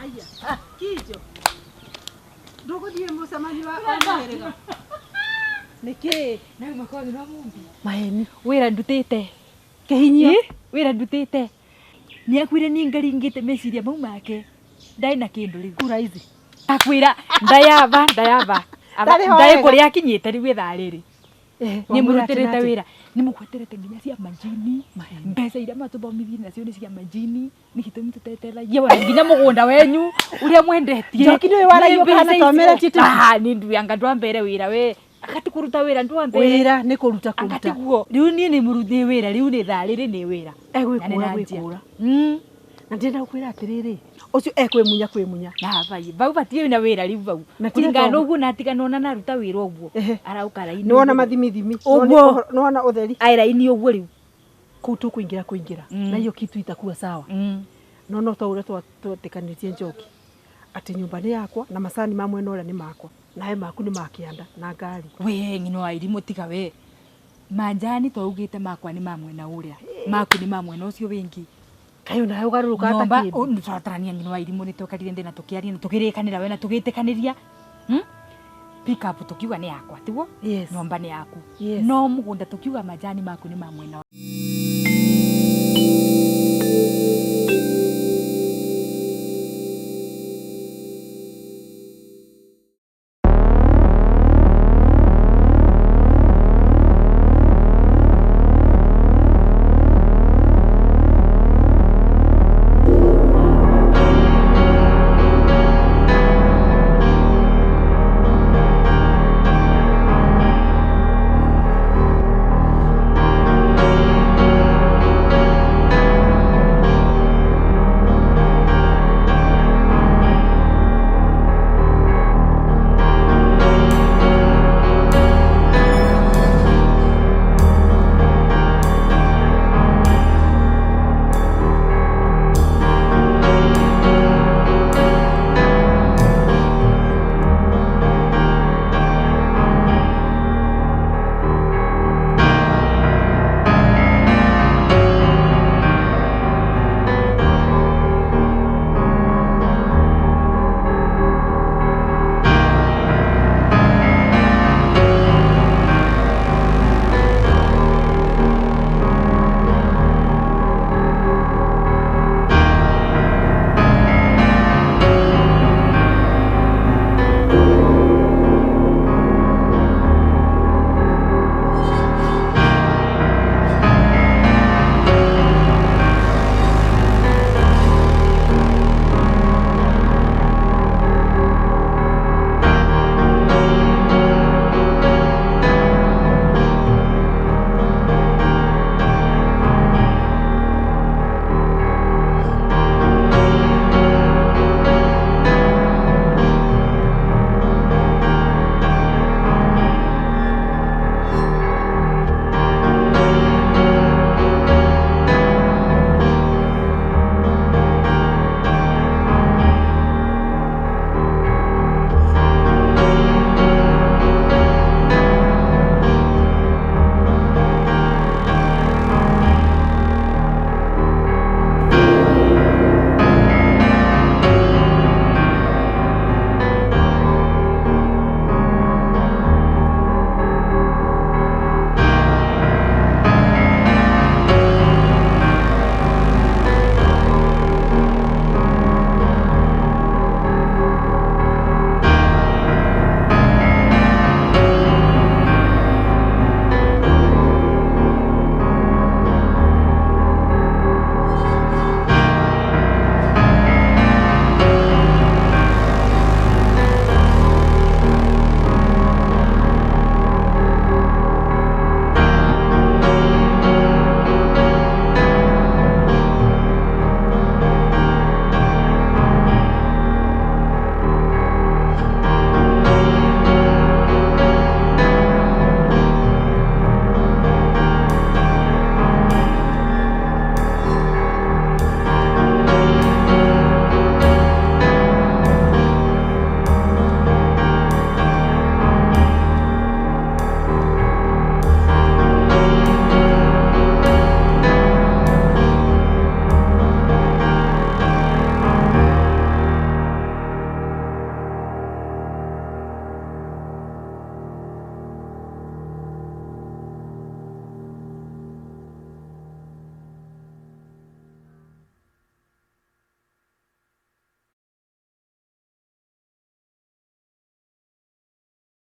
Aya, Kijo. Ndũgũthiĩ mũcemanio wa mũhĩrĩga. Nĩkĩ? Na makoragwo na mumbi. Maheni. Wĩra ndutĩte. Kĩhinyio. Wĩra ndutĩte. Nĩakuire ningaringĩte meciria mau make. Ndarĩ na kĩndũ rĩu. Kura ici. Akwĩra ndayaba ndayaba. Ndarĩ ho Ndaĩ wega. kũrĩa akinyĩte rĩu ithaa rĩrĩ. Nĩ Nĩ mũrutĩrĩte wĩra. Nĩ mũgweterete nginya cia manjini. Mbeca iria matũthomithirie nacio nĩ cia manjini. Nĩ gĩtũmi tũteteragia ona nginya mũgũnda wenyu ũrĩa mwendetie. Njoki nĩwe waragia Nĩ mbeca ũkahana icio. twameretie tũ- Ah, nĩ nduanga ndwambere wĩra we. Akati kũruta wĩra ndwambere. Wĩra nĩ kũruta Anga kũruta. tiguo. Rĩu niĩ nĩ mũruti wĩra rĩu nĩ thaa rĩrĩ nĩ wĩra. Na nĩ Egwĩkũra nanjia. gwĩkũra. Na ndĩrenda gũkwĩra atĩrĩrĩ, ũcio ekwĩmunya kwĩmunya. Na vai vau batirĩ na wĩra rĩu vau. Na tiga Kũringana to- na ũguo natigana ona naruta wĩra ũguo. Ehe. Arauka raini. Nĩwona ũguo. mathimithimi. Ũguo. Nĩwona ũtheri. Ai raini ũguo rĩu. Kũu tũkũingĩra kũingĩra. Na hiyo kitu itakuwa sawa. No no ta ũrĩa twetĩkanĩtie Njoki. Atĩ nyũmba nĩ yakwa na macani ma mwena ũrĩa nĩ makwa. Nawe maku nĩ ma kĩanda na ngari. We ng'ino wa irimũ tiga we. Manjani twaugĩte makwa nĩ ma mwena ũrĩa. Maku nĩ ma mwena ũcio wĩngĩ. Kaĩ nawe ũgarũrũkaga ta Nyomba kĩndũ. nĩ twatarania ng'ino wa irimũ nĩ twakarire ndĩ na tũkĩaria na tũkĩrĩkanĩra we na tũgĩtĩkanĩria. Pick up tukiuga nĩ yakwa tiguo? Yes. Nyomba nĩ yaku. Yes. No mũgũnda tukiuga majani maku nĩ ma mwena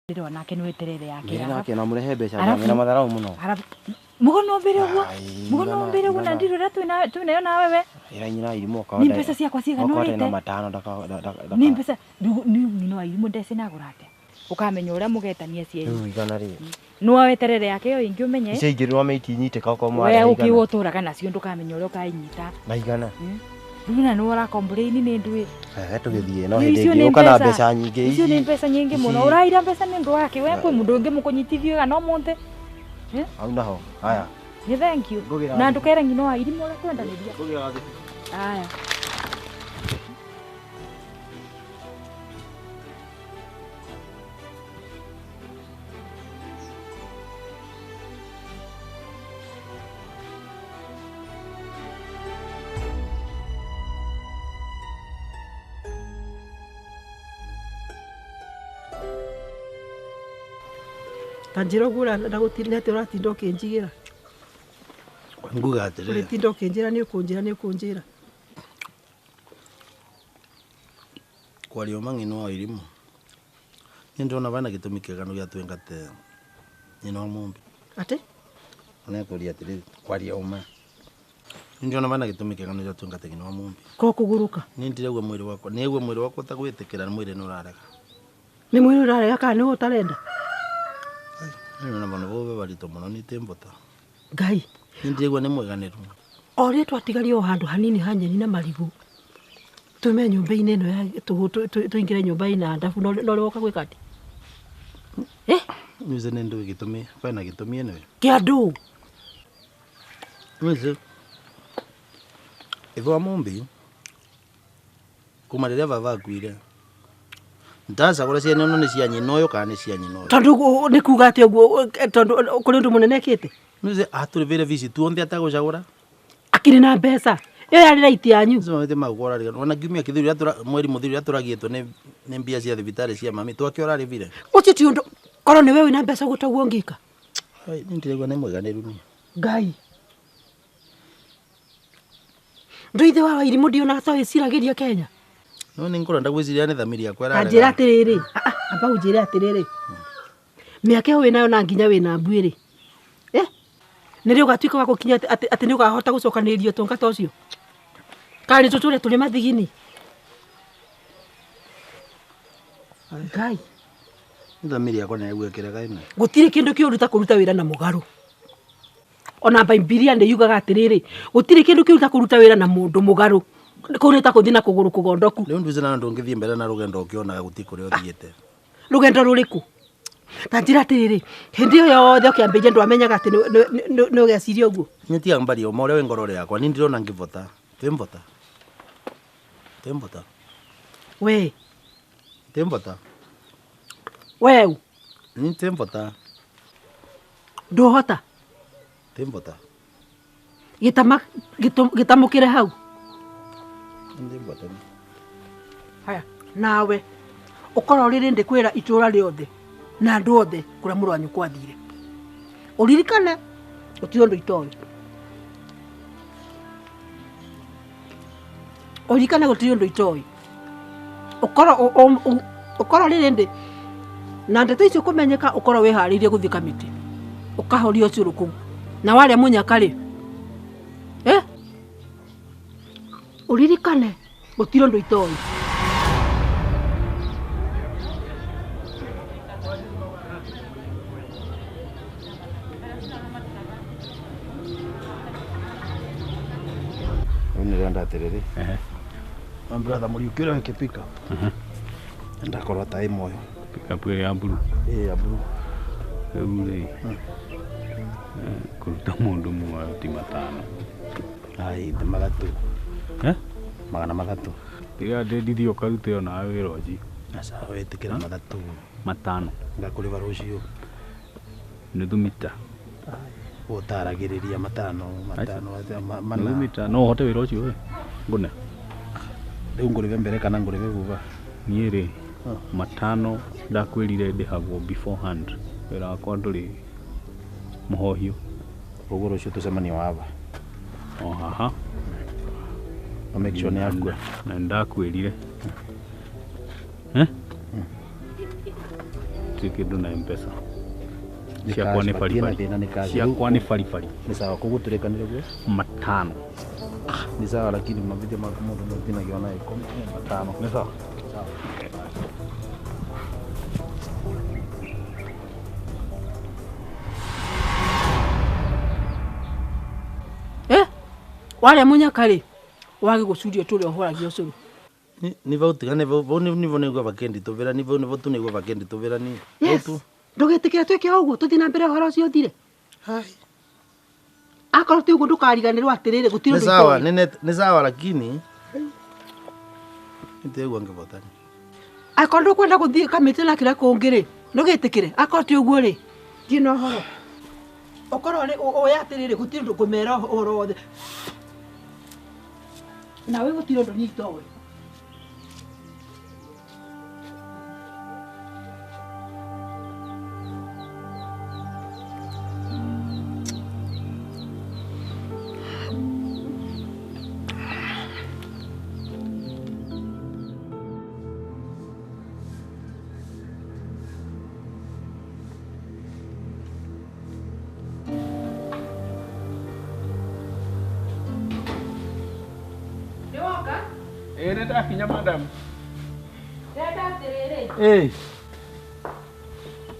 Ndĩrona nake nĩ weterere yake. Nake na mũrehe mbeca na matharau mũno. Mugono mbere ũguo. Mugono mbere ũguo na ndirora twĩnayo nawe we. Ĩra nyina irimũ oka. Ni mbeca ciakwa cigana ũrĩte. Na matano ndaka. Ni mbeca ni no irimũ ndece na gũrate. Ukamenya ũrĩa mũgetania cienyu. Rĩu igana rĩ. No weterere yake yo ingĩ ũmenye. Icio ingĩ nĩwame itinyitĩka okorwo mwarĩ. We ũkĩũgwo ũtũraga nacio ndũkamenya ũrĩa ũkainyita. Na igana. Rĩu na nĩ ũra complain nĩ ndũĩ. Tũgĩthiĩ no hĩndĩ ĩngĩ ũka na mbeca nyingĩ. Icio nĩ mbeca nyingĩ mũno. Ũraira mbeca nĩ ũndũ wake. We kwĩ mũndũ ũngĩ mũkũnyitithio igana ũmũthĩ. Hau naho. Haya. Nĩ thank you. Na ndũkere ng'ino wa irimũ ũrĩa twendanĩria. Haya. Tanjira ũguo ndagũtinda atĩ ũratinda ũkĩnjigĩra. Nguga atĩrĩrĩ. Ũrĩtinda ũkĩnjĩra nĩ ũkũnjĩra nĩ ũkũnjĩra. Kwaria ũma ng'ino wa irimũ. Niĩ ndĩrona bana gĩtũmi kĩega gĩa twĩngate nyina wa Mũmbi. Atĩ? Nĩkũria atĩrĩrĩ kwaria ũma. Niĩ ndĩrona bana gĩtũmi kĩega gĩa twĩngate nyina wa Mũmbi. Ko kũgũrũka? Niĩ ndĩraigua mwĩrĩ wakwa, nĩigua mwĩrĩ wakwa ũtagwĩtĩkĩra mwĩrĩ nĩ ũrarega. Nĩ mwĩrĩ ũrarega kana nĩ ũtarenda? Nĩ na bana bobe barito mũno nĩ timbota. Ngai. Nĩ ndĩraigua nĩ mweganĩru. O rĩrĩa twatigaria o handũ hanini ha nyeni na marigũ. Tume nyũmba-inĩ ĩno ya tũingĩre nyũmba-inĩ na ndabu no rĩ woka gwĩka atĩ? Nĩũĩ nĩ ndũĩ gĩtũmi, bena gĩtũmi ĩno. Kĩa ndũ? Nĩũĩ ithe wa Mũmbi kuma rĩrĩa baba akuire ndacagũra ciana ĩno nĩ cia nyina ũyũ kana nĩ cia nyina ũyũ. Tondũ nĩ kuga atĩ ũguo tondũ kũrĩ ũndũ mũnene ekĩte? Nĩũĩ atũrĩbĩire bici tuonthe atagũcagũra. Akĩrĩ na mbeca. Ĩyo yarĩ right yanyu. Ũcio mawĩte magũkora rĩga. Ona kiumia kĩthiru rĩrĩa mweri mũthiru rĩrĩa tũragĩtwo nĩ mbia cia thibitarĩ cia mami twake ũrarĩbire. Ũcio ti ũndũ korwo nĩwe wĩna mbeca ũguo taguo ũngĩka. Nĩ ndĩraigua nĩ mweganĩru niĩ. Ngai. Ndũ ithe wa Wairimũ ndionaga ta wĩciragĩria Kenya. No nĩ ngũrenda gwĩciria nĩ thamiri yakwa ĩrarega. Tanjĩra atĩrĩrĩ, amba ũnjĩre atĩrĩrĩ. Mĩaka ĩyo wĩnayo na nginya wĩna mbuĩ rĩ. Nĩ rĩ ũgatuĩka wa gũkinya atĩ nĩ ũkahota gũcokanĩrĩria ũtonga ta ũcio? Kana nĩ tũtũre tũrĩ mathigini? Ngai. Nĩ thamiri yakwa nĩ ĩraigua ĩkĩrega ĩno. Gũtirĩ kĩndũ kĩũru ta kũruta wĩra na mũgarũ. Ona Bibilia nĩ yugaga atĩrĩrĩ, gũtirĩ kĩndũ kĩũru ta kũruta wĩra na mũndũ mũgarũ. Kũu nĩ ta kũthiĩ na kũgũrũ kũgondoku. Rĩu ndũĩ na ndũngĩthiĩ mbere na rũgendo ũkĩonaga gũtirĩ kũrĩa ũthiĩte. Rũgendo rũrĩkũ? Ta njĩra atĩrĩrĩ, hĩndĩ ĩyo yothe ũkĩambĩrĩria ndwamenyaga atĩ nĩ ũgeciria ũguo? Niĩ tiga mbaria ũma ũrĩa wĩ ngoro yakwa, niĩ ndĩrona ngĩbota. Twĩmbota. Twĩmbota. We. Twĩmbota. We. Niĩ twĩmbota. Ndũhota? Twĩmbota. Gĩtamũkĩre hau. Ndĩmbota. Haya, nawe ũkorwo rĩrĩ ndĩkwĩra itũra rĩothe na andũ othe kũrĩa mũrũ wa nyũkwa athire. Ũririkane gũtirĩ ũndũ itoĩ. Ũririkane gũtirĩ ũndũ itoĩ. Ũkorwo rĩrĩ ndĩ na ndeto icio kũmenyeka ũkorwo wĩharĩirie gũthiĩ kamĩtĩ. Ũkahoria ũcũrũ kũu. Na warĩa mũnyaka rĩ. Ũririkane gũtirĩ ũndũ itoĩ. Nĩndĩrenda atĩrĩrĩ. My brother Mũriũki ũrĩa wĩke pick up. Ndakorwo ta ĩ muoyo. Pick up ĩrĩa ya blue. Ĩ ya blue. Rĩu rĩ kũruta mũndũ muoyo ti matano. Ai ti mathatũ. Magana mathatũ. Tiga ndĩndithie ũkarute onawe wĩra ũcio. Aca wĩtĩkĩra mathatũ. Matano. Ngakũrĩba rũciũ. Nuthu mita. Ũtaragĩrĩria matano matano mana. Nuthu mita no ũhote wĩra ũcio we. Ngũne. Rĩu ngũrĩbe mbere kana ngũrĩbe thutha? Niĩ rĩ matano ndakwĩrire ndĩhagwo beforehand. Wĩra wakwa ndũrĩ mũhohio. Ũguo rũciũ tũcemanie waba. O haha. Na make sure nĩ akua. Na ndakwĩrire. Gũtirĩ kĩndũ na Mpesa. Nĩ Ciakwa cash, nĩ matirĩ na baribari. thĩna nĩ cash. Ciakwa nĩ baribari. Nĩ sawa koguo tũrĩkanĩre guo Matano. Nĩ sawa lakini mavithia maku mũndũ nĩ ũtinagia ona 10 matano. Nĩ sawa. Eh? Warĩa mũnyaka rĩ, wage gũcuria tũrĩa ũhoragia ũcũrũ. Ni vau tiga ni vau vau nivo nigua vakendituvira ni vau nivo tu nigua vakendituvira ni Yes. Ndũgĩtĩkĩre twĩke o ũguo tũthiĩ na mbere ũhoro ũcio ũthire. Akorwo ti ũguo ndũkariganĩrwo atĩrĩrĩ gũtirĩ Ni ũndũ sawa itoĩ. ni net ni sawa lakini nĩtegua ngĩvotani. Akorwo ndũkwenda gũthiĩ kamĩtĩ na kĩrĩa kũngĩ rĩ, ndũgĩtĩkĩre. Akorwo ti ũguo rĩ, thiĩ na ũhoro. Ũkorwo rĩ ũĩ atĩrĩrĩ gũtirĩ ũndũ ngũmera ũhoro wothe. Nawe gũtirĩ ũndũ niĩ itoĩ. Ĩĩ nĩ ndakinya madam. Ndenda atĩrĩrĩ Ĩĩ.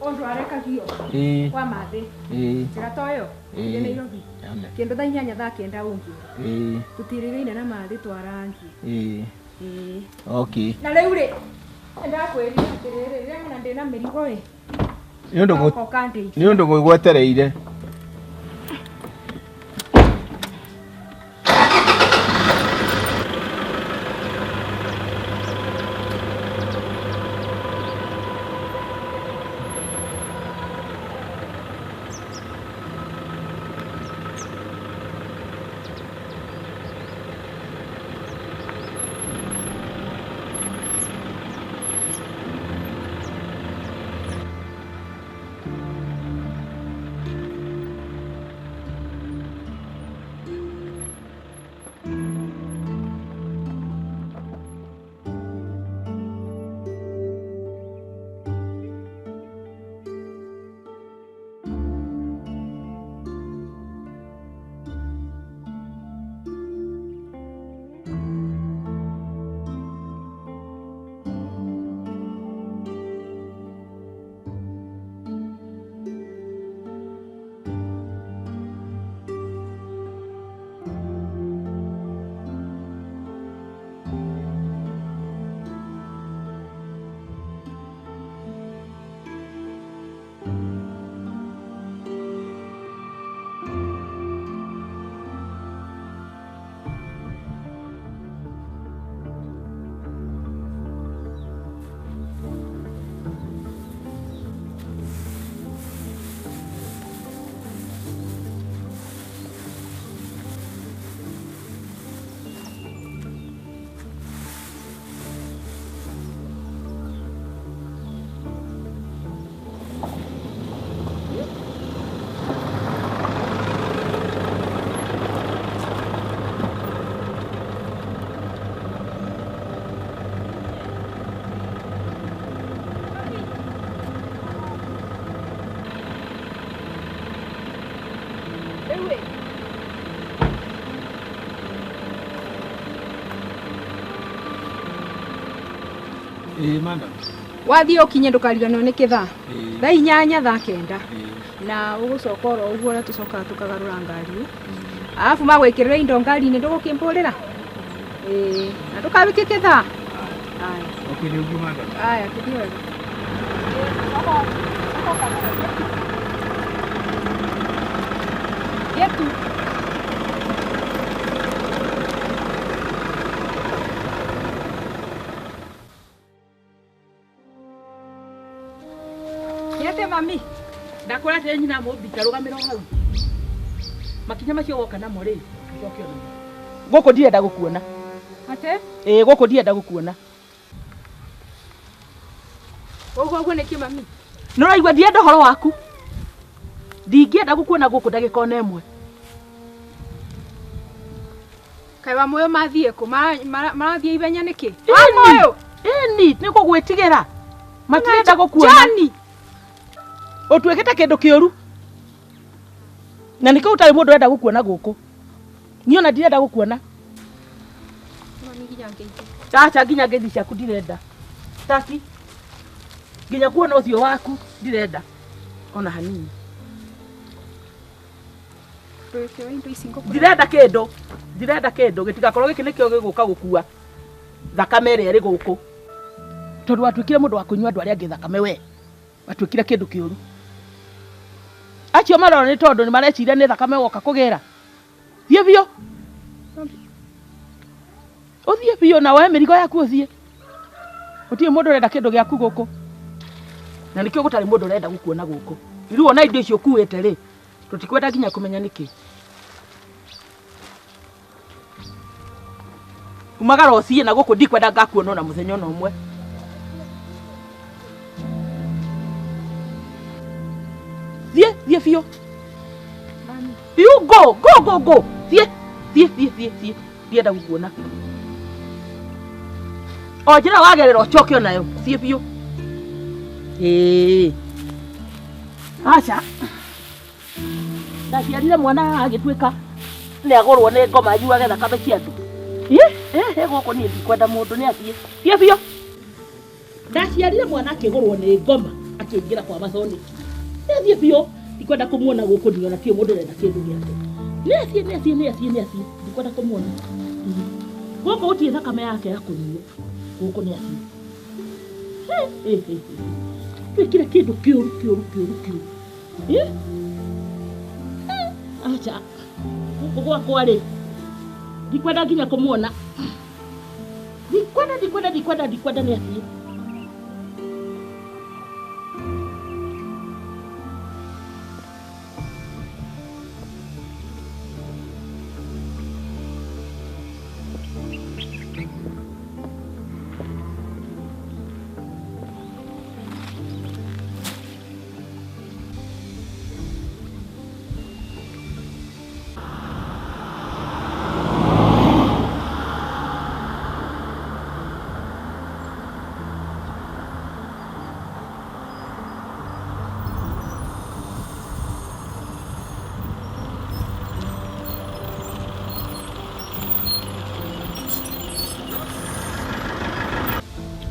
ũndware kagio Ĩĩ. kwa mathĩ Ĩĩ. njĩra toyo Ĩĩ. thiĩ Nairobi kĩndũ thaa 8 thaa 9 ũngiũra Ĩĩ. tũtirĩgaine na mathĩ twarangie. Ĩĩ. Ĩĩ. Okay. Na rĩu rĩ ndakwĩrire atĩrĩrĩ rĩrĩa wona ndĩna mĩrigo ĩ Nĩ ũndũ ũgoka ũkandeithia. nĩ ũndũ ngũgwetereire. Ĩĩ madam. Wathiĩ ũkinye ndũkariganĩrwo nĩ kĩthaa Ĩĩ. thaa 8 thaa 9 Ĩĩ. na ũgũcoka oro ũguo ũrĩa tũcokaga tũkagarũra ngari arabu magwĩkĩrĩra indo ngari-inĩ ndũgũkĩmbũrĩra. Ĩĩ na ndũkabĩtie kĩthaa. Aya. Okay, nĩ ũguo madam. Aya tũthiĩ wega. Yetu. Yete mami. Ndakwĩra atĩrĩ nyina mũmbi ta rũgamĩra o hau. Makinya macio woka namo rĩ, ũcoke onamo. Gũkũ ndirenda gũkuona. Ate? Ĩĩ gũkũ ndirenda gũkuona. Ũguo ũguo nĩkĩ mami? Nĩ ũraigua ndirenda ũhoro waku. Ndingĩenda gũkuona gũkũ ndagĩka ona ĩmwe. Kaĩ wa moyo mathiĩ kũ? Marathiĩ ihenya nĩkĩ? Wa moyo! Ĩni, nĩ gũgwĩtigĩra. Matirenda gũkuona. Jani! Ũtuĩkĩte kĩndũ kĩũru. Na nĩkĩo ũtarĩ mũndũ ũrenda gũkuona gũkũ. Niĩ ona ndirenda gũkuona. Acha nginya ngeithi ciaku ndirenda. Taki. Nginya kuona ũthiũ waku ndirenda. Ona hanini. Ndirenda kĩndũ. Ndirenda kĩndũ gĩtigakorwo gĩkĩ nĩkĩo gĩgũka gũkua thakame ĩrĩa ĩrĩ gũkũ. Tondũ watuĩkire mũndũ wa kũnyua andũ arĩa angĩ thakame we. Watuĩkire kĩndũ kĩũru. Acio marora nĩ tondũ nĩ mareciria nĩ thakame woka kũgĩra. Thiĩ biũ. Ũthiĩ biũ na woe mĩrigo yaku ũthiĩ. Gũtirĩ mũndũ ũrenda kĩndũ gĩaku gũkũ. Na nĩkĩo gũtarĩ mũndũ ũrenda gũkuona gũkũ. Rĩu ona indo icio ũkuĩte rĩ, tũtikwenda nginya kũmenya nĩkĩ. Umagara ũthiĩ na gũkũ ndikwenda ngakuona ona mũthenya ona ũmwe. Thiĩ, thiĩ biũ. You go, go, go, go. Thiĩ, thiĩ, thiĩ, thiĩ, thiĩ. Ndienda gũkuona. O njĩra wagerera ũcoke onayo. Thiĩ biũ. Ĩĩ. Aca. Ndaciarire mwana haha agĩtuĩka nĩ agũrwo nĩ ngoma anyuage thakame cia andũ. Ĩ, ĩ, gũkũ niĩ ndikwenda mũndũ nĩ athiĩ. Thiĩ biũ. Ndaciarire mwana akĩgũrwo nĩ ngoma akĩingĩra kwa mathoniki. Nĩ athiĩ biũ. Ndikwenda kũmuona gũkũ niĩ ona tirĩ mũndũ ũrenda kĩndũ gĩake. Nĩ athiĩ, nĩ athiĩ, nĩ athiĩ, nĩ athiĩ. Ndikwenda kũmuona. Gũkũ gũtirĩ thakame yake ya kũnyuo. Gũkũ nĩ athiĩ. Twĩkire kĩndũ kĩũru, kĩũru, kĩũru, kĩũru. Acha. Gũkũ gwakwa rĩ, ndikwenda nginya kũmuona. Ndikwenda, ndikwenda, ndikwenda, ndikwenda nĩ athiĩ.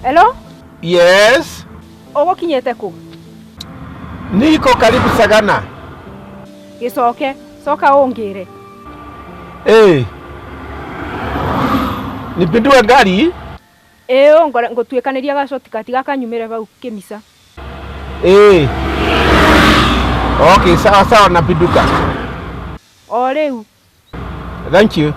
Hello? Yes. Ũgũkinyĩte kũ? Niko karibu Sagana. Gĩcoke, coka ũngĩre. Eh. Nipindue ngari? Ĩĩ, ngũtuĩkanĩria gacoti gakanyumĩre hau kĩmisa. Eh. Okay, sawa sawa napinduka. O rĩu. Thank you.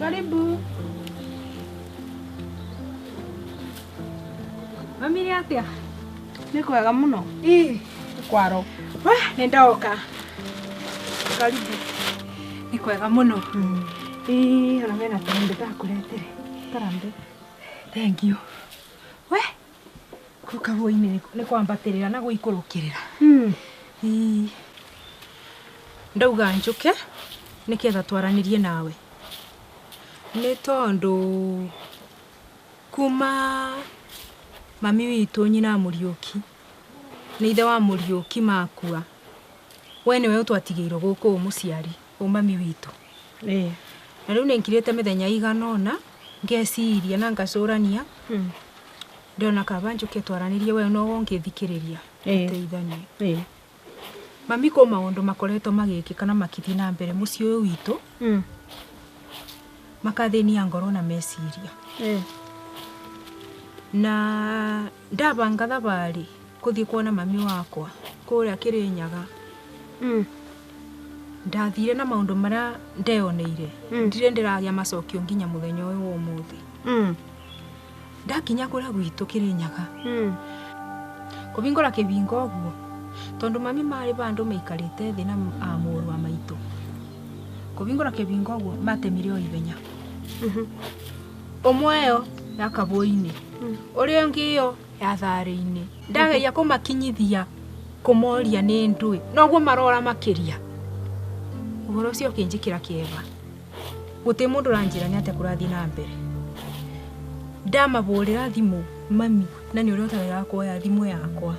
Karibu. Mami nĩ atĩa? Nĩ kwega mũno. Ĩ, kwaro. We, nĩ ndoka. Karibu. Nĩ kwega mũno. Ĩ, ona mena tũndũ ndakũretere. Karambe. Thank you. We, kũu kabũi-inĩ nĩ kwambatĩrĩra na gũikũrũkĩrĩra. Ĩ. Ndauga njũke nĩketha twaranĩrie nawe. Nĩ tondũ kuma mami witũ nyina Mũriũki nĩ ithe wa Mũriũki makua, we nĩwe ũtwatigĩirwo gũkũ mũciari ũ mami witũ. Ĩ. Na rĩu nĩ nkirĩte mĩthenya igana ũna ngeciria na ngacũrania ndĩrona kaba njũke twaranĩrie we no ũngĩthikĩrĩria teithanie. Ĩ. Mami kũ maũndũ makoretwo magĩkĩka na makĩthiĩ na mbere mũciĩ ũyũ witũ makathĩnia ngoro na meciria. Na ndabanga thabarĩ kũthiĩ kuona mami wakwa kũrĩa Kĩrĩnyaga. Ndathire na maũndũ marĩa ndeoneire ndirĩ ndĩragĩa macokio nginya mũthenya ũyũ wa ũmũthĩ. Ndakinya kũrĩa gwitũ Kĩrĩnyaga kũbingũra kĩbingo ũguo tondũ mami marĩ bandũ maikarĩte thĩ na mũrũ wa maitũ kũbingũra kĩbingo ũguo matemire o ithenya. Ũmwe ĩyo ya kabũi-inĩ ũrĩa ũngĩ ĩyo ya tharĩ-inĩ. Ndageria kũmakinyithia kũmoria nĩ ndũĩ noguo marora makĩria. Ũhoro ũcio ũkĩnjĩkĩra kĩeva. Gũtirĩ mũndũ ũranjĩra nĩ atĩa kũrathiĩ na mbere. Ndamabũrĩra thimũ mami na nĩ ũrĩa ũtarega kuoya thimũ yakwa.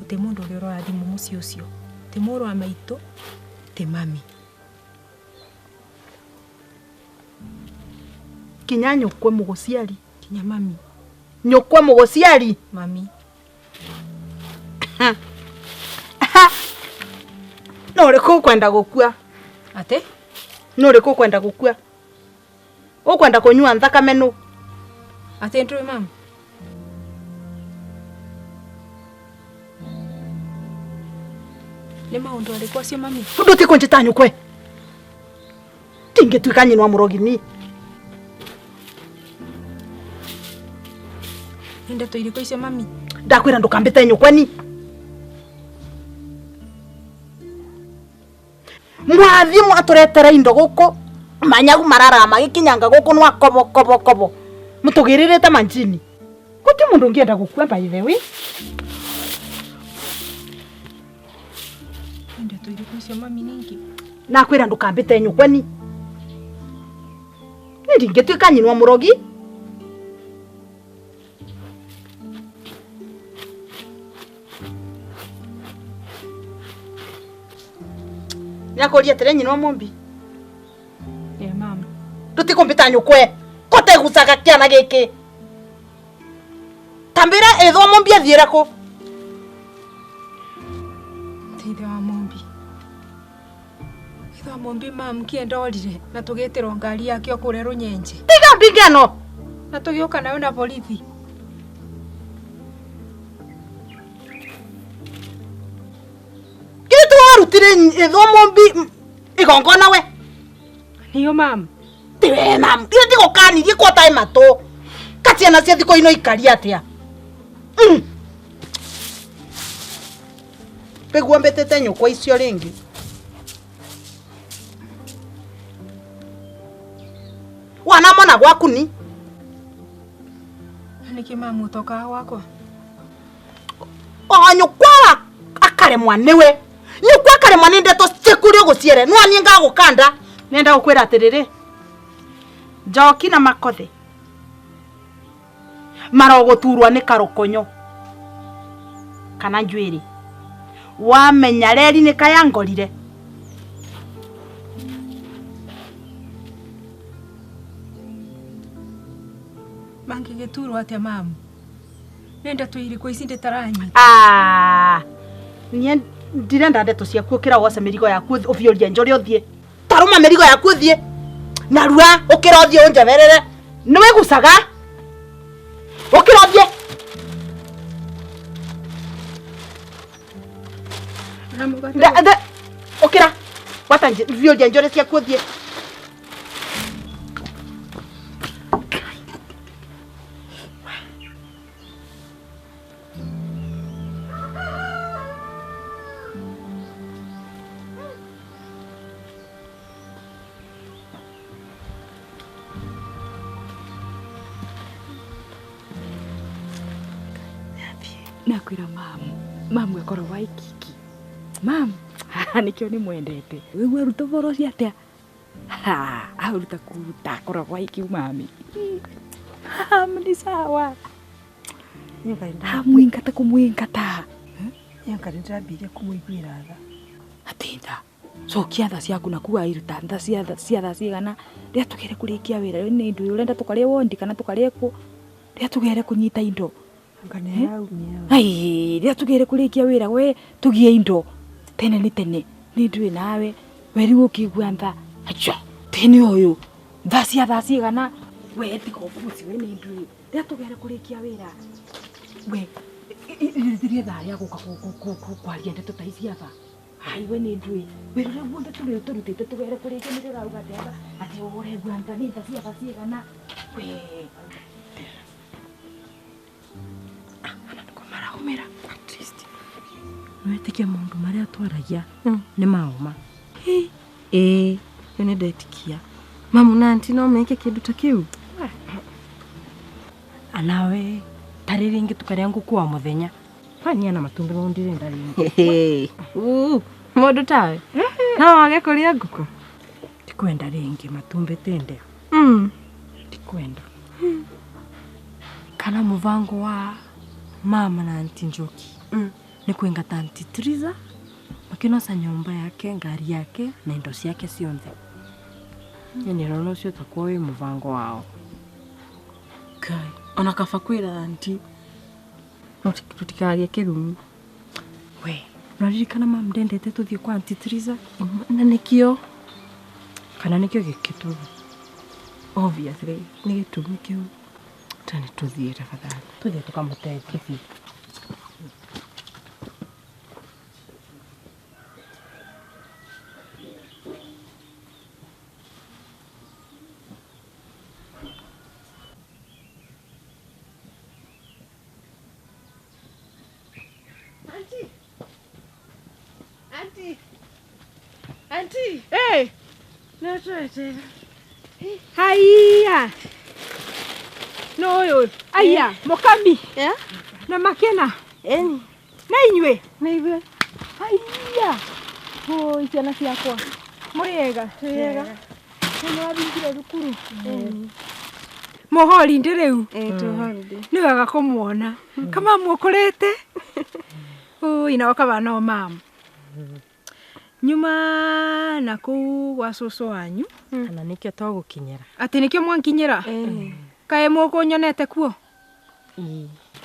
Gũtirĩ mũndũ ũrĩa ũroya thimũ mũciĩ ũcio. Ti mũrũ wa maitũ, ti mami. Kinya nyũkwe mũgũciari. Kinya mami. Nyũkwe mũgũciari. Mami. No ũrĩkũ ũkwenda gũkua? Atĩ? No ũrĩkũ ũkwenda gũkua? Ũkwenda kũnyua thakame nũ? Atĩ ndũĩ mami? Nĩ maũndũ arĩkũ acio mami? Ũndũ ti kũnjĩta nyũkwe. Ndingĩtuĩka nyina wa mũrogi ni. Nĩ ndeto irĩkũ icio mami? Ndakwĩra ndũkambĩte nyũkwe ni. Mwathi mwatũretere indo gũkũ manyagu mararaga magĩkinyanga gũkũ nwa kobo kobo kobo mũtũgĩrĩrĩte manjini. Gũtirĩ mũndũ ũngĩenda gũkua by the way. Nĩ ndeto irĩkũ icio mami ningĩ? Nakwĩra ndũkambĩte nyũkwe ni. Niĩ ndingĩtuĩka nyina wa mũrogi. Nĩakũria atĩrĩ nyina wa Mũmbi. Ĩ mama. Ndũtikũmbĩta nyũkwe. Kotegucaga kĩana gĩkĩ. Tambĩra ĩthwo Mũmbi athiĩre kũ? Ti ithe wa Mũmbi. Ithe wa Mũmbi mam kĩenda orire na tũgĩtĩrwo ngari yake o kũrĩa Rũnyenje. Tiga mbingano. Na tũgĩũka nayo na borithi. Kĩrĩ twarutire ĩthwo Mũmbi igongona we? Nĩyo mam. Tiwe mam. Kĩrĩ ndigũkanirie kwa taĩ matũ. Kaciana cia thikũ ino ikaria atĩa? Mbĩguo mbĩtĩte nyũkwa icio rĩngĩ. Wanamona gwaku ni? Nĩkĩ mamu ũtokaga gwakwa? O nyũkwa akaremwa nĩwe. Nyũkwa akaremwa nĩ ndeto ciaku ũrĩa ũgũciere. No niĩ ngagũkanda. Nenda gũkwĩra atĩrĩrĩ. Njoki na makothe marogũturwa nĩ karũkonyo kana njuĩrĩ. Wamenya reri nĩ kayangorire. Mangĩgĩturwo atĩa mamu? Nĩ ndeto irĩkũ ici ndĩtaranyita? Ah, niĩ ndirenda ndeto ciaku. Ũkĩra woce mĩrigo yaku ũbiũrie njũrĩ ũthiĩ. Tarũma mĩrigo yaku ũthiĩ. Narua ũkĩra ũthiĩ ũnjeberere. Nĩwĩgucaga? Ũkĩra ũthiĩ. Ũkĩra. Gwata biũria njũrĩ ciaku ũthiĩ. Nakwira mamu. Mamu akoragwo aikiki. Mamu, nikio ni mwendete. Wewe ruta boro cia atia? Ha, aruta kuruta akoragwo aiki mami. Ha, ni sawa. Amwingata kumwingata. Nyenga ndĩrambirie kũmũiguĩra tha. Atinda. Cokia tha ciaku na kuwa iruta tha cia tha cigana rĩa tugere kurikia wira ni ndu urenda tukarie wondi kana tukarie ku rĩa tugere kunyita indo. Ai rĩa tugere kurikia wira we tugie indo tene ni tene ni ndu nawe we riu ukigua tha acha tene uyu tha cia tha cigana we tiga ubuci we ni ndu rĩa tugere kurikia wira we ithirie tha rĩa guka kwaria ndeto ta ici aba. Ai we ni ndui we rä guothe tå tå rutite tå gere kå rä kä nä rä rauga atä atä å regua nda nä tha ciatha cigana we ana nä ko maraumä ra no etikie maundu maria twaragia ni maoma. Ĩĩ ĩyo nĩ ndetikia mamu na anti no meke kĩndũ ta kĩu anawe tarĩ rĩngĩ tũkarĩa ngũkũ wa mũthenya kwani ana matumbi no ndirenda ringi. Mundu tawe no wage kuria nguku ndikwenda ringi matumbi tinde ndikwenda. Kana muvango wa mama na anti Njoki ni kuingata anti Triza makinosa nyumba yake ngari yake na indo ciake cionthe. Yani rono ucio takuwa wi muvango wao. Kai ona kaba kwira anti tutikagie kirumi. We nwaririkana mama ndendete tuthie kwa anti Triza na nikio kana nikio gikitumi. Obviously ni gitumi kiu tani tuthie tafadhali tuthie tukamuteithie. Auntie. Hey. No twete. Haiya. No yo. Aya, mokami. Yeah. Na makena. Eni. Na inywe. Na inywe. Haiya. Oh, ciana ciakwa. Muriega, muriega. Nĩ wathingire thukuru. Mũhorinde rĩu. Tũhorinde. Nĩ wega kũmuona. Kama muokorete. Ui, na wakaba no mamu. Nyuma na kuu gwa cucu wanyu kana nikio twagukinyira ati nikio mwankinyira kae mukunyonete kuo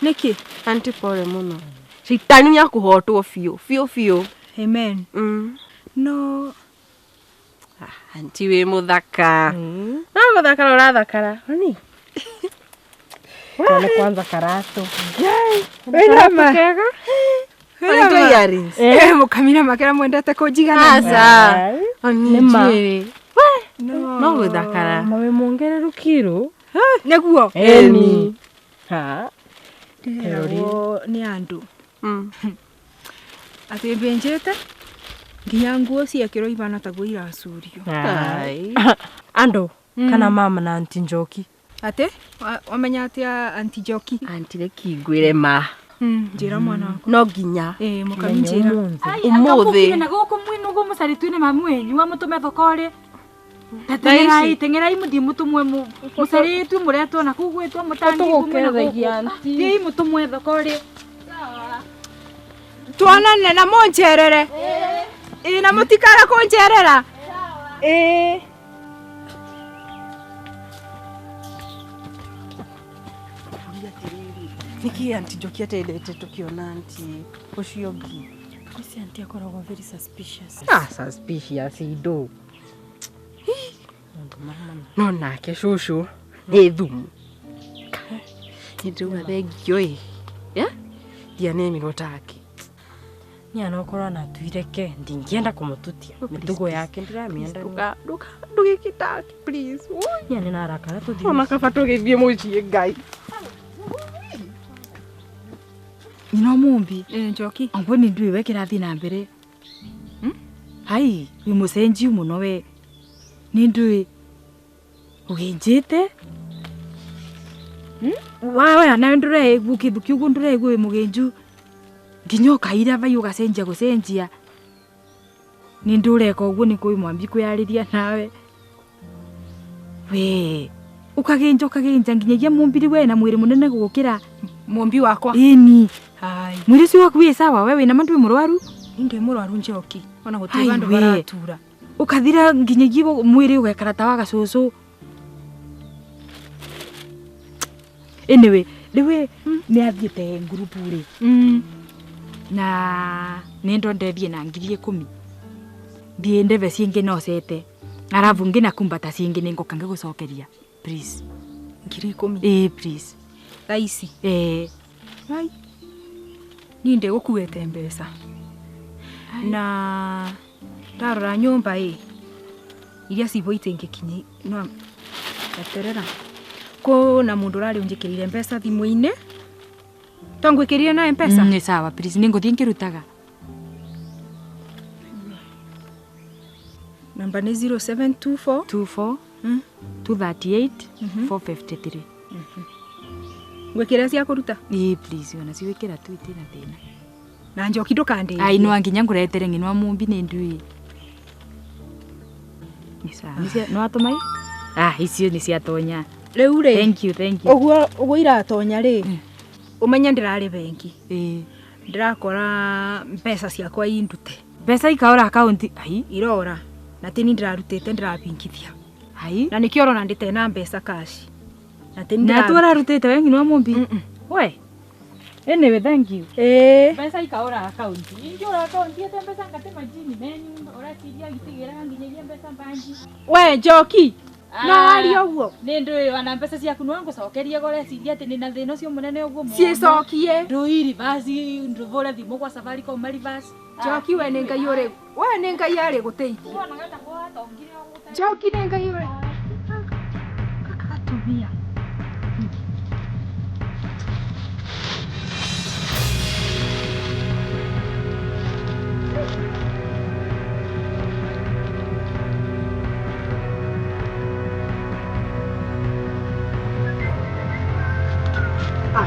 niki anti pole muno shaitani ni akuhotwo biũ biũ biũ. Amen. No anti wi muthaka no guthakara urathakara oni kana kwanza karatu wĩna kega. Earrings. Mukamira makera mwendete kunjigana. Aca. Oni njuĩrĩ. No guthakara. Mawe mwongereru kiro. Nĩguo. Eni. Ha. Ndĩreragwo nĩ andũ. Atĩ mbĩnjĩte nginya nguo ciekĩrwo ibana taguo iracurio. Andũ kana mama na anti Njoki. Atĩ wamenya atĩa anti Njoki? Anti reke ngwĩre ma. Njĩra mwana wakwa. No nginya. Mũkami njĩra. Ũmũthĩ. Na gũkũ mwĩnũgũ mũcaritũ-inĩ mamu wenyu amũtũme thoko rĩ. Teng'erai teng'erai mũthiĩ mũtũmwe mũcarĩtue mũretwo na kũu gwĩtwo mũtangi thiĩi mũtũmwe thoko rĩ. Tuonane na mũnjerere. Ĩĩ na mũtikara kũnjerera. Ĩĩ. Niki anti Njoki atendete tukiona anti ucio ngi. Kwisi anti akoragwo very suspicious. Ah, suspicious indo. No nake cucu nĩ thumu. Nĩ ndauga thengio ĩ. Yeah? Ndianemirwo take. Ni anokorwo na tuireke ndingienda kumututia mitugo yake ndiramienda. Nduka ndugike take please. Ni nĩ narakara tuthie. Ona kaba tũgĩthiĩ mũciĩ Ngai. Nyina mumbi Njoki angwe ni ndui we kirathi na mbere hai wi mucenji muno we ni ndui uginjite wawe na ndureigua kindu kiugu ndureigua wi muginju Nginya ukaira vai ugacenjia gucenjia. Ni ndureka uguo ni kwi mwambi kwiyariria nawe. We ukagenja ukagenja nginyagia mumbiri we na mwiri munene gukira mumbi wakwa. Ini. Hai. Mwiri ucio waku wi sawa we wina mandu murwaru? Ndi murwaru Njoki. Ona guti Ai, bandu we. baratura. Ukathira nginyagia mwiri ugekara ta wa gacucu. Anyway, riu ni athiite ngurubu ri. Na ni ndonde na 10,000. Thie ndeve ciingi no cete. Arabu ngina kumbata ciingi ni ngoka ngigucokeria. Please. 10,000. Eh, please. Thaa ici. Eh. Ai. Ni ndigukuete mbeca. Na ndarora nyumba ĩ iria ciboite ngikinyi no eterera. Ko na mundu urari unjikirire mbeca thimu-inĩ. Tongwikirire na M-Pesa? Ni sawa please ni nguthie ngirutaga. Namba ni 0724 24 238 453. Ngwikira cia kuruta? Ii please ona ciwikira tu itina thina. Na Njoki ndukandĩrie. Ai no nginya nguretere ng'inwa mumbi ni ndui. Ni sawa. Ni cia no atumai? Ah icio ni ciatonya. Riu ri. Thank you, thank you. Uguo uguo iratonya ri. Umenye ndirari benki. Eh. Ndirakora mbeca ciakwa indute. Mbeca ikaora account ai irora. Na tini ndirarutite ndirabingithia. Ai na nikio urona ndite na mbeca cash. Na tini na tu urarutite we ng'inwa mumbi. We. Anyway, thank you. Eh. Mbeca ikaora account. Ingiora account yete mbeca ngate majini menyu uraciria gitigira nginyagia mbeca mbangi. We Njoki. No aria uguo. Ni ndui ona mbeca ciaku no ngucokeria gore ciria ati ni na thina ucio munene uguo muno. Cicokie. Ndui reverse nduvure thimu kwa Safaricom reverse. Njoki we ni Ngai uri. We ni Ngai ari guteithia. Njoki ni Ngai uri. Atumia.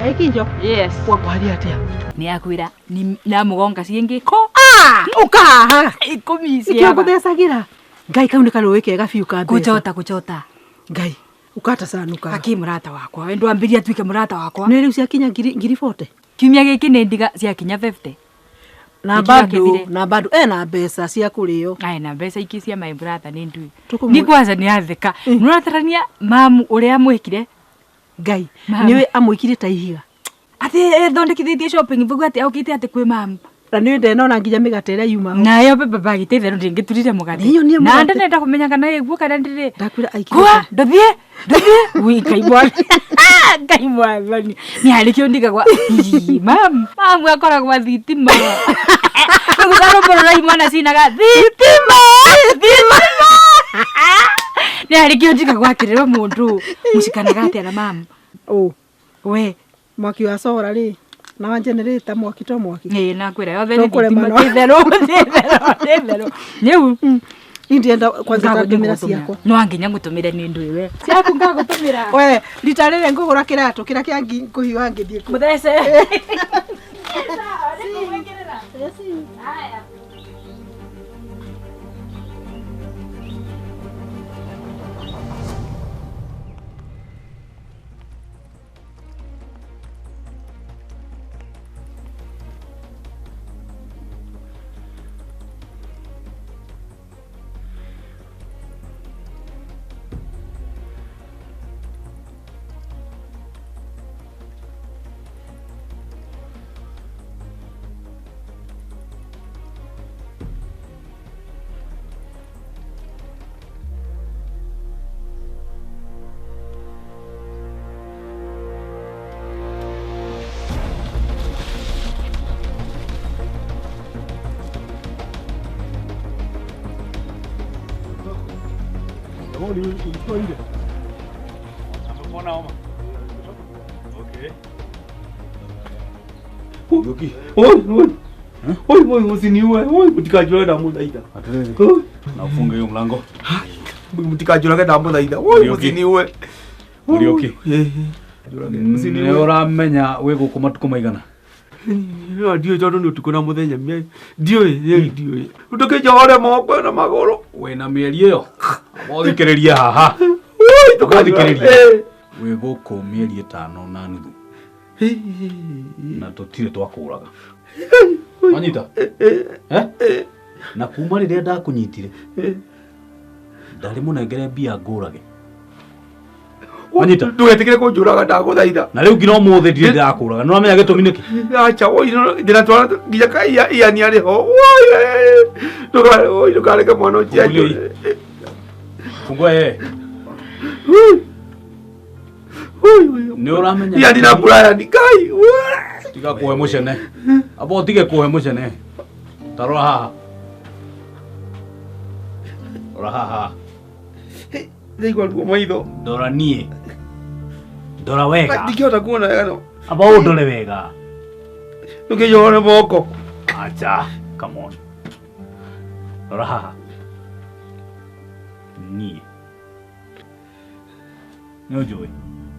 Ekinjo. Yes. Wakwaria atia? Ni akwira ni na mugonga ciingi ko. Ah, ukaha. 10 cia. Ikio nguthecagira. Ngai kau ni karũĩ kega biũ ka mbeca. Kuchota kuchota. Ngai ukata sanuka. Aki murata wakwa. We ndwambiria tuike murata wakwa. Ni riu ciakinya 40,000. Kiumia giki ni ndiga ciakinya 50. Na bado na bado ena mbeca cia kurio. Ai na mbeca iki cia my brother ni ndui. Ni kwanza ni atheka. Nuratarania mamu uria mwikire. Ngai niwe amwikire ta ihiga. Ati ethondekithitie shopping vugu ati aukite ati kwi mamu. Na niwe ndenona nginya migate ira yuma. Nayo baba bagite theru ndingiturire mugate. Na ndenda kumenya kana iguo kana ndiri. Ndakwira aikire. Kwa ndothie ndothie wi Ngai mwathani. Ngai mwathani. Ni hari kio ndigagwa. Mamu mamu akoragwa thitima. Gũtharo borora imwana cinaga thitima thitima. Ni hari kio ndigagwa atirira mundu mucikanaga atia na mamu. Oh we mwaki wa sora ri na wa generator mwaki to mwaki. Ĩ na kwira yothe ni thitima tithero tithero tithero. Niu indienda kwanza ndumira ciakwa. No nginya ngutumire ni ndu iwe. Ciaku ngagutumira. We rita rire ngugura kiratu kira kia nguhiwa ngithie ku. Muthece. Haya. Ulikuwa nje? Amepona homa. Okay. Oi, oi. Oi, oi, usiniue. Oi, mtikajua ndamuthaitha. Atiriri. Na ufunge hiyo mlango. Mtikajua ndamuthaitha. Oi, usiniue. Muriuki. Usiniue. Nĩ ũramenya wĩ gũkũ matukũ maigana? Ndiũĩ tondũ nĩ ũtukũ na mũthenya ndiũĩ ndiũĩ ndũkĩnjohore moko na magũrũ wĩna mĩeri ĩyo ũthikĩrĩrie haha ũthikĩrĩrie wĩ gũkũ mĩeri 5 na nuthu na tũtirĩ twakũraga wanyita na kuma rĩrĩa ndakũnyitire ndarĩ mũnengere mbia ngũrage wanyita ndũgetĩkĩre kũnjũraga ndagũthaitha na rĩu nginya ũmũthĩ ndirĩ ndĩrakũraga nĩ ũramenya gĩtũmi nĩkĩ acha oi ndĩratwara nginya ka iani arĩ ho oi ndũkareke mwana ũcio anjũre fungua yeye nĩ ũramenya iani na Brian Ngai tiga kũhe mũcene amba ũtige kũhe mũcene ta rora haha rora haha ndaigua ruo maitho ndora niĩ ndora wega ndingĩhota kuona wega no amba ũndore wega ndũkĩnjohore moko acha come on rora haha niĩ nĩ ũnjũĩ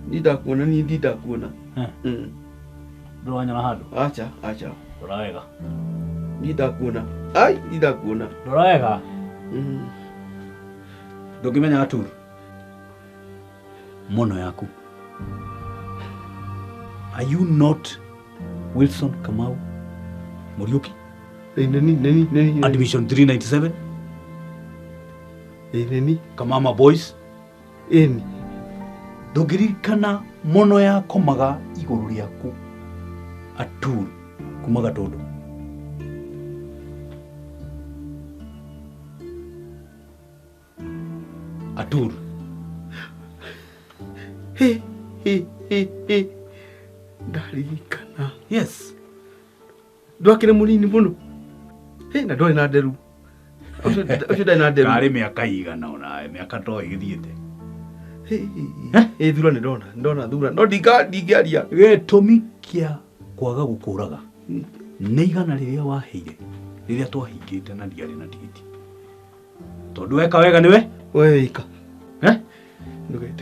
ndindakuona niĩ ndindakuona ndũranyona handũ acha acha rora wega ndindakuona ai ndindakuona rora wega ndũngĩmenya Aturu mono yaku. Are you not Wilson Kamau Muriuki? Nani admission 397 nani Kamama Boys eni ndũngĩririkana mono yakomaga igũrũ rĩaku Aturu kuma Gatũndũ Aturu he he he he ndaririkana yes ndwakĩrĩ mũnini mũno he na ndwarĩ na nderu ũcio ndarĩ na nderu karĩ mĩaka igana ona mĩaka to ĩgĩthiĩte he thura nĩ ndona thura no ndingĩaria gĩtũmi kĩa kwaga gũkũraga nĩ igana rĩrĩa waheire rĩrĩa twahingĩte na ndiarĩ na tigiti tondũ weka wega nĩwe weka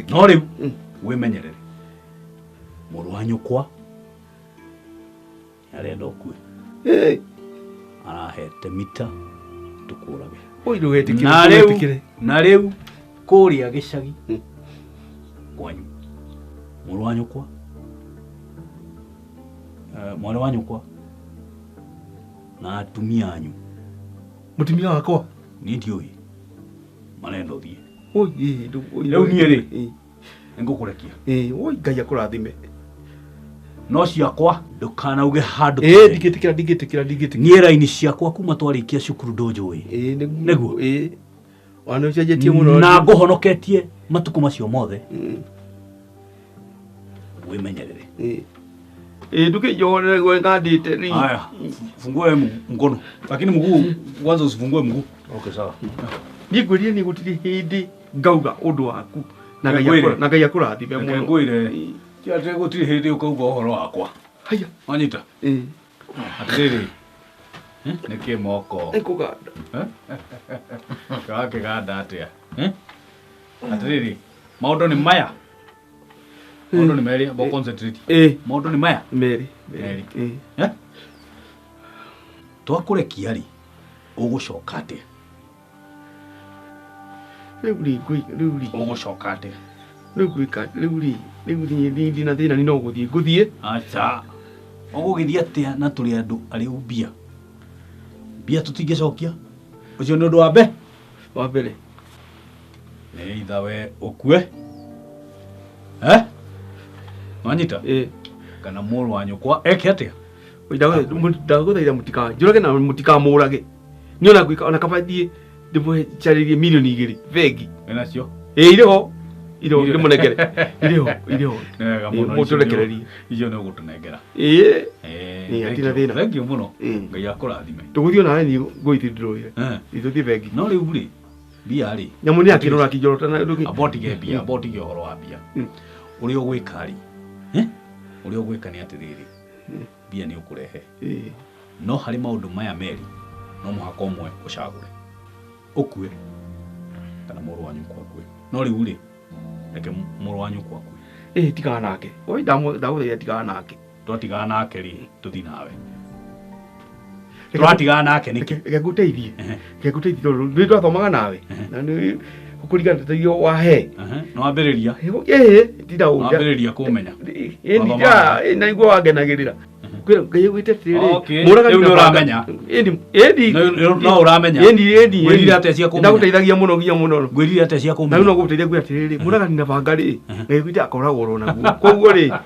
no rĩu wĩmenyerere mũrũ wa nyũkwa arenda ũkue arahete mita tũkũrage na rĩu kũrĩa gĩcagi kwanyu mũrũ wa nyũkwa mwarĩ wa nyũkwa na atumia anyu mũtumia wakwa niĩ ndiũĩ marenda ũthiĩ rĩu niĩ rĩ nĩngũkũrekia oi Ngai akũrathime no ciakwa ndũkanauge handũ ndingĩtĩkĩra ndingĩtĩkĩra ndingĩtĩkĩra niĩ raini ciakwa kuma twarĩkia cukuru ndũnjũĩ nĩguo ona nĩ ũcenjetie mũno na ngũhonoketie matukũ macio mothe wĩmenyerere ndũkĩnjohorere ngandĩte haya fungue mkono lakini mguu kwanza usifungue mguu okay sawa niĩ ngwĩrire nĩ gũtirĩ hĩndĩ ngauga ũndũ waku na Ngai akũrathime mũno ngwĩre ti atĩ gũtirĩ hĩndĩ ũkauga ũhoro wakwa haya wanyita atĩrĩrĩ nĩkĩ moko nĩkũganda wakĩganda atĩa atĩrĩrĩ maũndũ nĩ maya maũndũ nĩ merĩ amba concentrate maũndũ nĩ maya merĩ twakũrekia rĩ ũgũcoka atĩa rĩu rĩ ũgũcoka atĩa rĩu gwĩka rĩu rĩ rĩu niĩ ndina thĩna nĩ no gũthiĩ ngũthiĩ acha ũgũgĩthiĩ atĩa na tũrĩ andũ arĩu mbia mbia tũtingĩcokia ũcio nĩ ũndũ wa mbere wa mbere nĩ itha we ũkue wanyita kana mũrũ wa nyũkwa eke atĩa ndagũthaitha mũtikanjũrage na mũtikamũrage niĩ ona gwĩka ona kaba thiĩ ndĩmũcarĩrie milioni 2 bengi wĩnacio irĩ ho irĩ ho ndĩmũnengere irĩ ho irĩ ho mũtũrekererie icio nĩ ũgũtũnengera hatirĩ thĩna thengiũ mũno Ngai akũrathime tũgũthiĩ onawe niĩ ngũithi ndĩroire tũthiĩ bengi no rĩu rĩ mbia rĩ nyamũ nĩ akĩrora akĩnjorota na amba ũtige mbia amba ũtige ũhoro wa mbia ũrĩa ũgwĩka rĩ ũrĩa ũgwĩka nĩ atĩrĩrĩ mbia nĩ ũkũrehe no harĩ maũndũ maya merĩ no mũhaka ũmwe ũcagũre ũkue kana mũrũ wa nyũkwa akue no rĩu rĩ reke mũrũ wa nyũkwa akue tigana nake oi ndagũthaitha tigana nake Twatigana nake rĩ tũthi nawe. Twatigana nake nĩkĩ? Reke ngũteithie. Reke ngũteithie tondũ nĩ twathomaga nawe. Na nĩ ũkũringana ta wahe. Nĩ wambĩrĩria. Ĩĩ ndira ũnja. Wambĩrĩria kũmenya. Ĩĩ ndira na igua wangenagĩrĩra. Kwĩra Ngai gwĩte atĩrĩrĩ. Mũragani nĩ ũramenya. Ĩni ĩni no ũramenya. Ĩni ĩni. Ngwĩrire atĩa cia kũmenya. Ndagũteithagia mũno nginya mũno. Ngwĩrire atĩa cia kũmenya. Na rĩu no ngũgũteithia ngwĩra atĩrĩrĩ mũragani na banga rĩ Ngai gwĩte akoragwo oro naguo. Koguo rĩ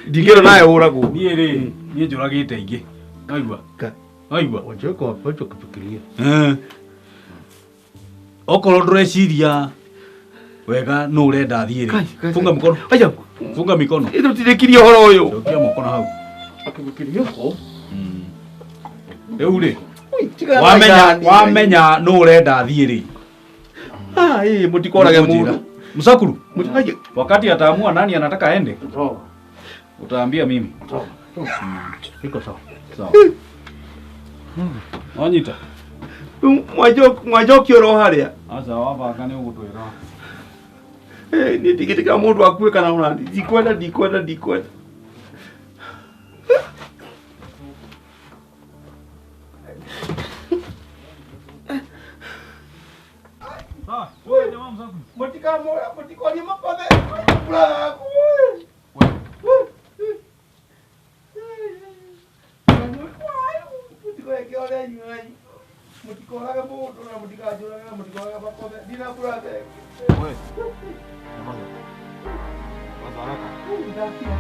ndingĩra nawe ũragwo. Niĩ rĩ niĩ njũragĩte ingĩ. Waigua? Waigua? Wanjeko wacho kufikiria. Okorwo ndũreciria wega no urenda thiĩ rĩ. Funga mkono. Aya, funga mikono. Ĩtũtirĩkirie ũhoro ũyũ. Cokia moko na hau. Akifikiria. Rĩu rĩ. Wamenya wamenya no urenda thiĩ rĩ. Ah, ĩ mũtikorage mũndũ. Msakuru. Wakati ataamua nani anataka aende. Utaambia mimi. Iko sawa. Sawa. Wanyita. Mwajoki oro haria. Aca wabanga nĩ ũgũtwĩra. Eh, nĩ ndigĩtĩkĩra mũndũ akue kana ona ndikwenda ndikwenda ndikwenda. Mũtikorie makothe. Mũtikorage mũndũ na mũtikanjũrage na mũtikorage makothe. Ndina brother. Wewe. Nyamaza. Nyamaza haraka. Ndakira.